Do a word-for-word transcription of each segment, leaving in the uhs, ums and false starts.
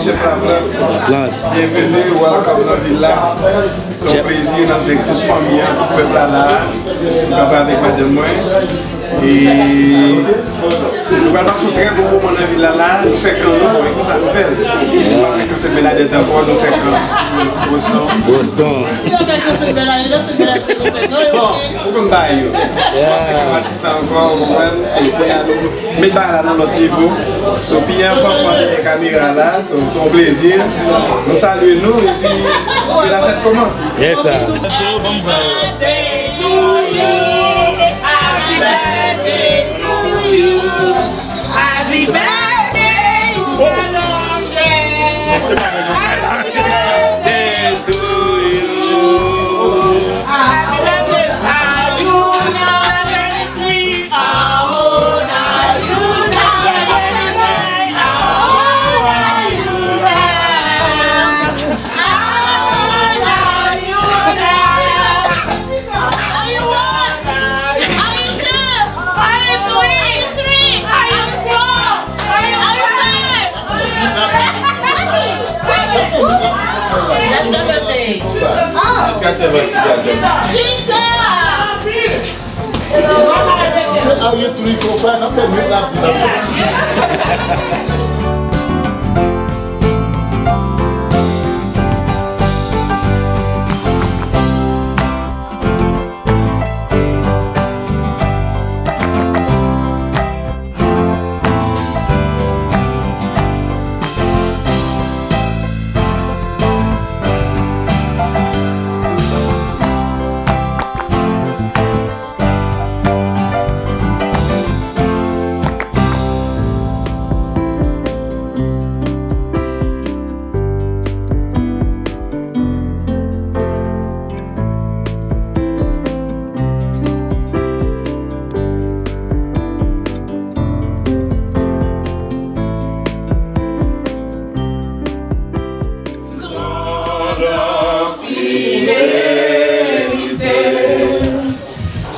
Chèf Laplant. Laplant. Byenveni, welcome nan vil la. Se yon plezi, n ap avèk tout fanmi an, tout pèp la la. M kanpe avèk madanm mwen. E nou pral pase yon trè bon moman nan vil la la. Nou fè kan nou, bon, e konsa nou fè l. Nou pa fè kan Sent Bènadèt ankò, nou fè kan Boston. Boston. Bon, ou konn bagay yo. Nou ap fè kan atis la ankò, ou konprann? Se kounye a nou met bagay la nan lòt nivo. So, P M pran dèyè kamera la, so, se yon plezi. Nou salye nou, epi ke la fèt kòmanse. Yes, sir. Si se Harriet tou li fè w fè, n ap fè nwit la, di n ap fè.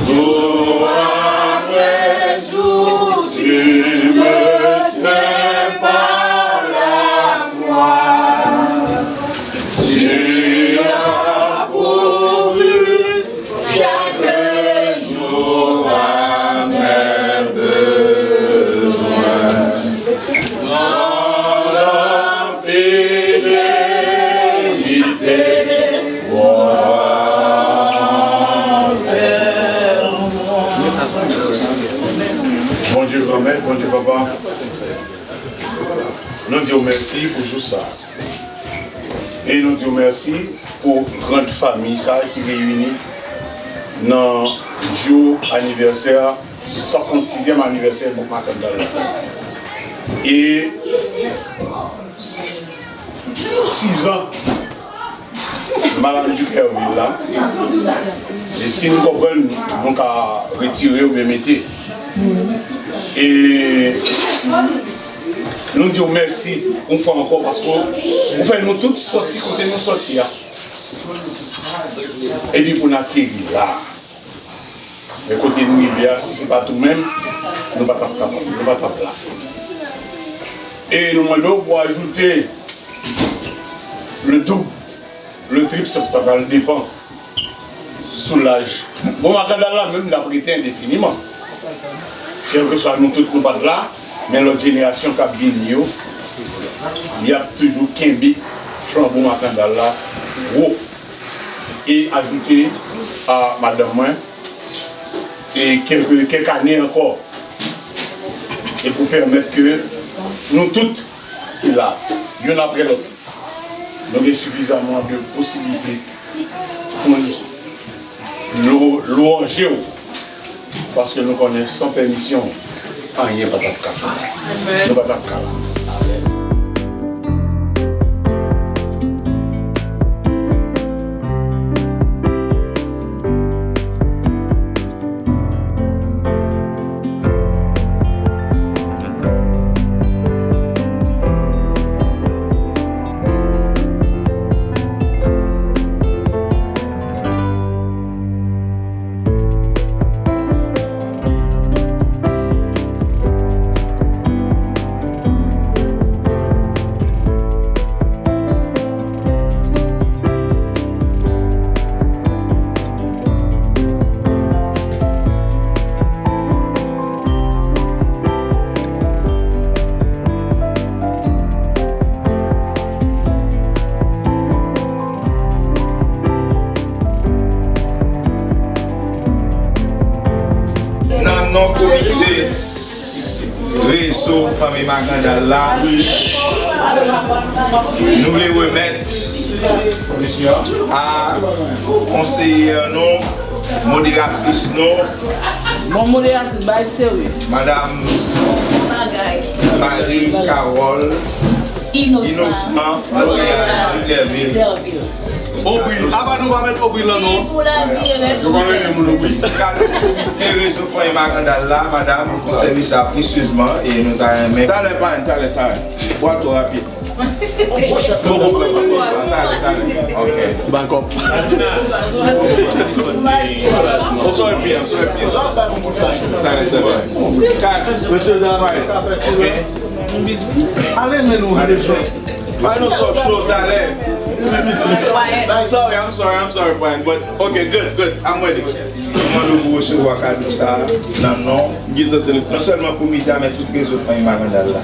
Jou apre jou, tu me tiens par la foi. Tu as pourvu chaque jour à mes besoins. Dans la fidélité, Bondye granmèt, Bondye papa, nou di w mèsi pou jou sa. E nou di w mèsi pou gran fanmi sa ki reyini nan jou anivèsè, swasannsizyèm anivèsè gwoup Makandal la. E sizan Madanm Dupervil la, e si n konprann, nou ka retire oubyen mete. E nou di w mèsi yon fwa ankò, paske ou fè nou tout sòti kote nou sòti a. Epi pou n ateri la. Men kote n rive a, si se pa t ou menm, nou pa t ap kapab, nou pa t ap la. E nou mande w pou ajoute le double, le triple, sa, sa pral depann sou laj. Bon, Makandal la menm, l ap rete endefiniman. Kèlkeswa nou tout nou pa t la, men lòt jenerasyon k ap vini yo, y ap toujou kenbe flanbo Makandal la wo. E ajoute a madanm mwen, e kèk, kèk ane ankò, e pou pèmèt ke nou tout ki la, youn apre lòt, nou gen sifizaman de posiblite pou nou lou-, lwange w, paske nou konnen san pèmisyon, anyen pa t ap ka fèt. Nou pa t ap ka la. Komite rezo Fanmi Makandal la, nou vle remèt a konseyè nou, moderatris nou, Bon, moderatris, bay serye. Madam Marie Carole Innocent Florian Duclerville. Obri, apa nou pa met Obri lan non? Pou lavi e rès. Yo konn rele moun Obri. Kado komite rezo Fanmi Makandal la, madam, ou sèvi sa presyezman e nou ta renmen. Talè, parenn, talè, talè. Pral twò rapid. Bon, bon, bon, bon, bon, talè, talè. Ok. Bakòp. I'm sorry, Pierre, I'm sorry, Pierre. Talè, talè. Kaz, mesye dam. Ok. Ale men nou, ale men. Bay nou talk show talè. Sorry, I'm sorry, I'm sorry, Brian, but okay, good, good, I'm ready. Nou mande w pou resevwa kado sa a nan non, non sèlman komite a, men tout rezo Fanmi Makandal la.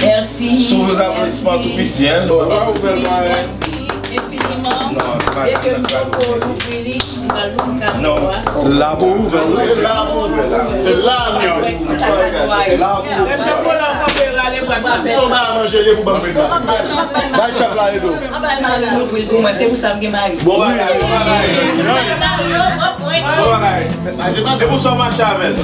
Mèsi. Sou vos applaudissements tou piti, hein. Mèsi, mèsi enfiniman. Non, se pa e ke m poko louvri li, m pral louvri kado a. Non. Labou ouvè, wi. Labou ouvè la. Se la nou. Sa ka netwaye. Labou. Mesye Polo kanpe rale bwa. Si se yon bagay a manje, li pou ban m frika. Bay chèf la ede w. Anba mari m ouvri l pou mwen, se pou sa m gen mari. Bon bagay, bon bagay. Bon bagay. E pou sa w mache avè l.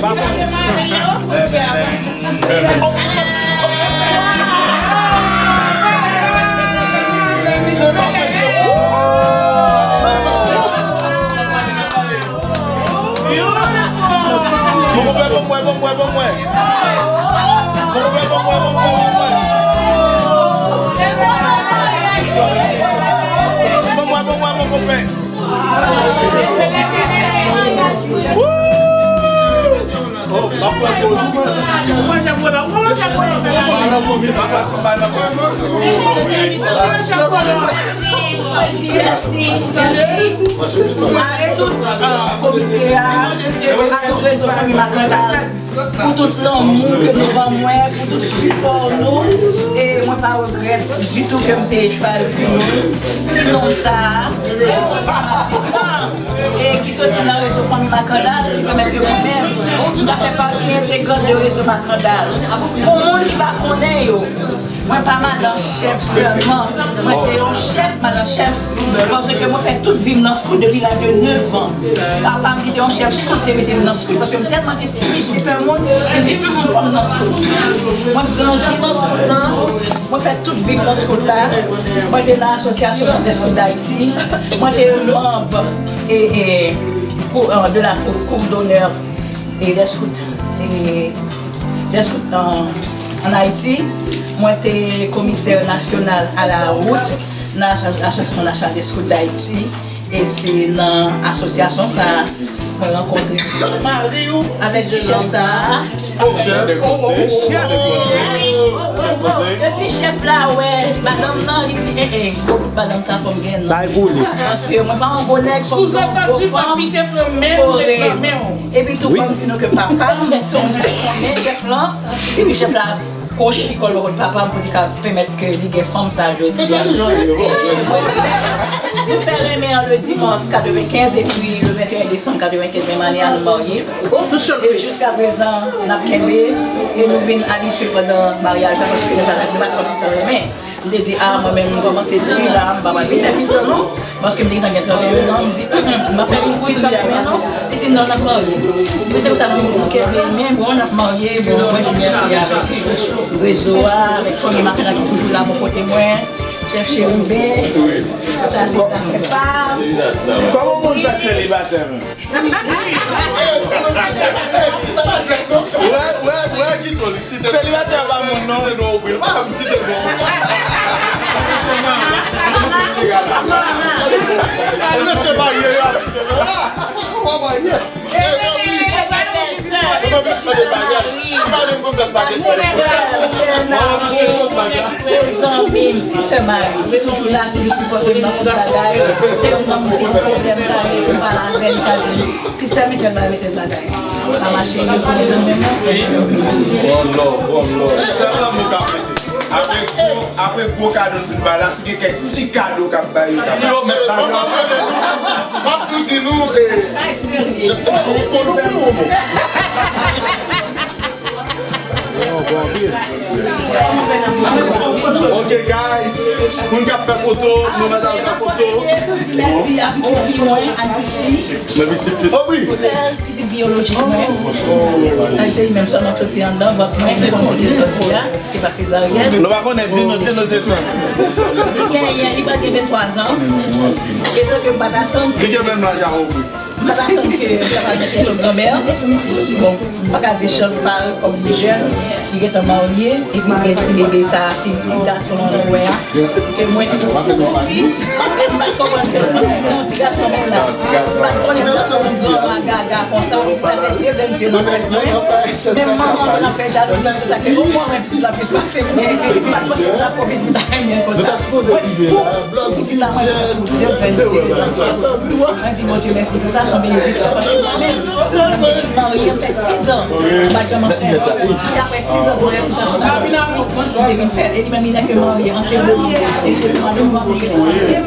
Bon konpè, bon mwen, bon mwen, bon mwen. Bon konpè, bon mwen, bon mwen, bon mwen. Bon mwen, bon mwen, bon konpè. Mèsi, mèsi. A tout, euh, komite a, a tout rezo Fanmi Makandal, pou tout lanmou ke nou ban mwen, pou tout sipò nou. E mwen pa regrèt ditou ke m te chwazi ti non sa a, Simpatizan, e ki soti nan rezo Fanmi Makandal, ki pèmèt ke mwen menm, m ka fè pati entegrant de rezo Makandal. Pou moun ki pa konnen yo, mwen pa madan chèf sèlman, mwen se yon chèf, madan chèf, paske mwen fè tout vi m nan skout depi laj de nèf an. Papa m ki te yon chèf skout te mete m nan skout, paske m tèlman te timid, m te pè moun, li di, "Humm, fò m nan skout." Mwen grandi nan skout lan, mwen fè tout vi m nan skout la. Mwen te nan Asosyasyon dè Skout Dayiti. Mwen te manm e, e, kou-, e, de la kou-, Cour d'honneur e dè skout, e, dè skout an, an Ayiti. Mwen te komisè nasyonal a la wout nan Aso-, Asosyasyon Nasyonal dè Skout Dayiti. E se nan asosyasyon sa a mwen rankontre mari w avèk ti chèf sa a. Epi chèf la wè madanm nan, li di, "Eh, eh, gwo bout madanm sa fò m gen non." Sa e pou li. Paske mwen pa yon gwo nèg, fò m gen yon gwo fanm kore. Epi tou fò m di nou ke papa m se yon moun ki konnen chèf lan. Epi chèf la kochi kò l bò kot papa m pou te ka pèmèt ke li gen fanm sa jodi a. Nou fè renmen an le dimanch katrevenkenz epi le venteyen desanm katrevenkenz menm ane a nou marye. E jiskaprezan n ap kenbe e nou vin abitye pandan maryaj la paske nou pa, nou pa t konn tann renmen. M te di, "A, mwen menm, m kòmanse di la, m pa pral vin fè pito non." Paske m te gentan gen trannteyen an, m di, "Mm, mm, m pa fè sou kou li la men non." Li di, "Non, n ap marye." Men se pou sa nou, nou kenbe men, bon, n ap marye, bon, mwen di mèsi avèk rezo a, avèk fanmi Makandal ki toujou la bò kote mwen, chèf Cheriben, sa se zafè pa m. Kòman moun fè selibatè menm? Wè, wè, wè, Guido, li site. Selibatè pa moun non. Site non, Will. Pa m site non. E mesye marye yo ap site non. Ah, ou pa marye. E, e, wi. Mwen pa vin mande bagay. Mwen pa vin konn fè sa. Se zanmi m, ti sè mari m. Li toujou la, toujou sipòte m nan tout bagay. Se yon zanmi m, se yon pwoblèm, m ka rele, m pale avè l, m ka di l, "Sistè, mete l bagay, mete l bagay." Sa mache, yo konnen nan men mwen, mèsi. One love, one love. Sèlman nou ka mete. Apre gwo, apre gwo kado n fin bay la, si gen kèk ti kado k ap bay, yo ka bay. Yo, men, m ap tou di nou, e, se pa ti kado pou ou. Bon, anpil. Ok, guys. Moun k ap fè foto, nou mèt al fè foto. Di mèsi a pitit fi mwen, a Christy. Men pitit fi. Oh, wi. Sèl pitit biyolojik mwen. Ay, se li menm sèlman k soti anndan vant mwen, ki konn kote l soti a. Se pa sezaryèn. Nou pa konnen, di nou, di nou, di nou. Li genyen, li pral gen venntwa zan. E sa ke m pa t atann. Li gen menm laj a Aubrey. M pa t atann ke sa pral mete Claude Lambert. Bon, m pa ka di chans pa l kòm li jèn, li gentan marye, epi l gen ti bebe sa, ti, ti gason an nou wè a. Ke mwen, m pa konprann ke se yon ti gason menm la. M pa t konnen m t ap fè yon granma gaga konsa, m t ap fè de grenn zye nan tèt mwen. Menm manman mwen ap fè jalouzi, se sa ke, o mwen, pitit la plis pase mwen, epi m pa t panse m t ap pwofite m ta renmen konsa. Mwen fou, pitit la mwen fè de grenn zye nan tèt mwen. Mwen di Bondye mèsi pou sa, se yon benediksyon, paske mwen menm, mwen te marye, m fè sis an, m pa t janm ansent. Se apre sis an gwo rèv m fè sou ta, m te vin fè l, e li menm li nèk marye an septanm, e septanm, novanm, li gentan ansent.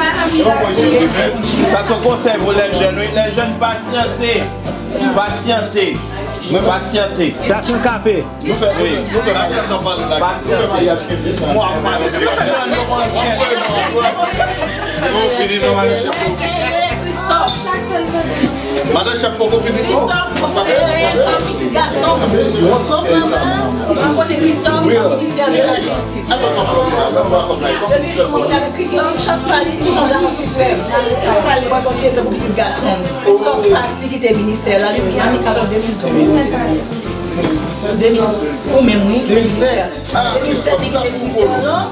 Sa se yon konsèy pou lè jèn, wi, lè jèn pasyante. Pasyante. Pasyante. Tasyon kafe. Nou fè, nou fè, nou fè maryaj san pale la. Pasyante. Nou ap pale de nou fini non, madan chèf. Madan chèf poko fini non. Christophe, konsidere kòm pitit gason. You want something? Mwen pote Christophe nan ministè de la jistis. Depi nou monte avèk Christophe, chans pa li, li sanble ak yon ti frè m. Mwen konsidere tankou pitit gason m. Christophe pati kite ministè la depi ane katreven, de mil trèz. De mil, ou menm, wi, de mil sèt. De mil sèt, li kite ministè lan.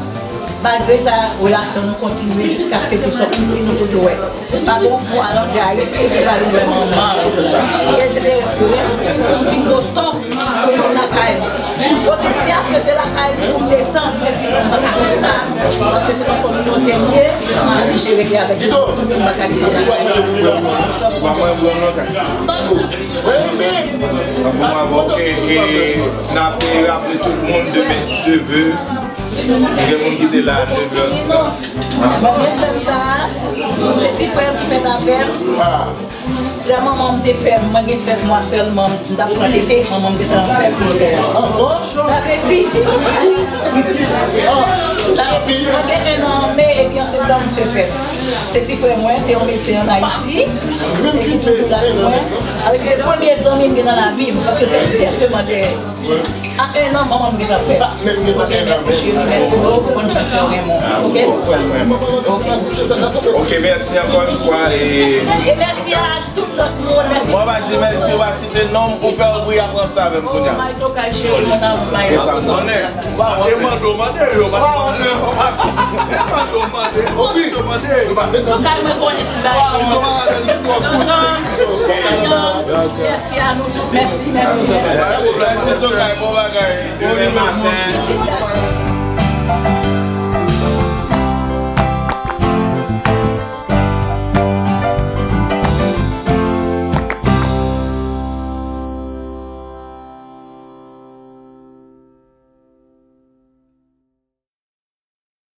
Malgre sa, relasyon nou kontinye jiskaske li sot isi, nou toujou wè. Pa gen yon fwa l antre Ayiti epi l pa vin wè manman l. E se te lè m vin Boston, pou m vin lakay li. Yo te di aske se lakay li pou m desann, mwen di non, m pa ka fè sa, paske se nan kominote m ye, m oblije rete avèk li, m pa ka desann lakay li. Bon, ok, e n ap raple tout moun demen si Dye vle. Gen moun ki te la a nèf è trant. Mwen gen frè m sa a, se ti frè m ki fèt apre m. Lè manman m te fè m, mwen gen sèt mwa sèlman, m t ap pran tete, manman m te fè ansent pou l fè m. Ankò? Sa vle di, sa vle di, mwen gen en an an me, epi an septanm, misye fèt. Se ti frè mwen, se yon medsen ann Ayiti, e ki toujou la pou mwen. Avèk se premye zanmi m gen nan lavi m, paske l fè tèsteman dèyè. A en an, manman m gentan fè. Mèsi cheri, mèsi bro, bonne chance, renmen. Ok? Ok. Ok, mèsi ankò yon fwa. E mèsi a tout lòt moun, mèsi. Mwen pa di mèsi, ou pa site non m, ou fè Aubrey ap ranse avè m kounye a. Oh my tokay cheri, mon amour, my love. E sa m konnen. E mande w mande yo, mande w mande yo. E mande w mande, Aubrey yo mande. Tokay mwen konnen tout bagay. Tonton, mèsi a nou tout, mèsi, mèsi, mèsi. Mèsi tokay, bon bagay. Demen maten.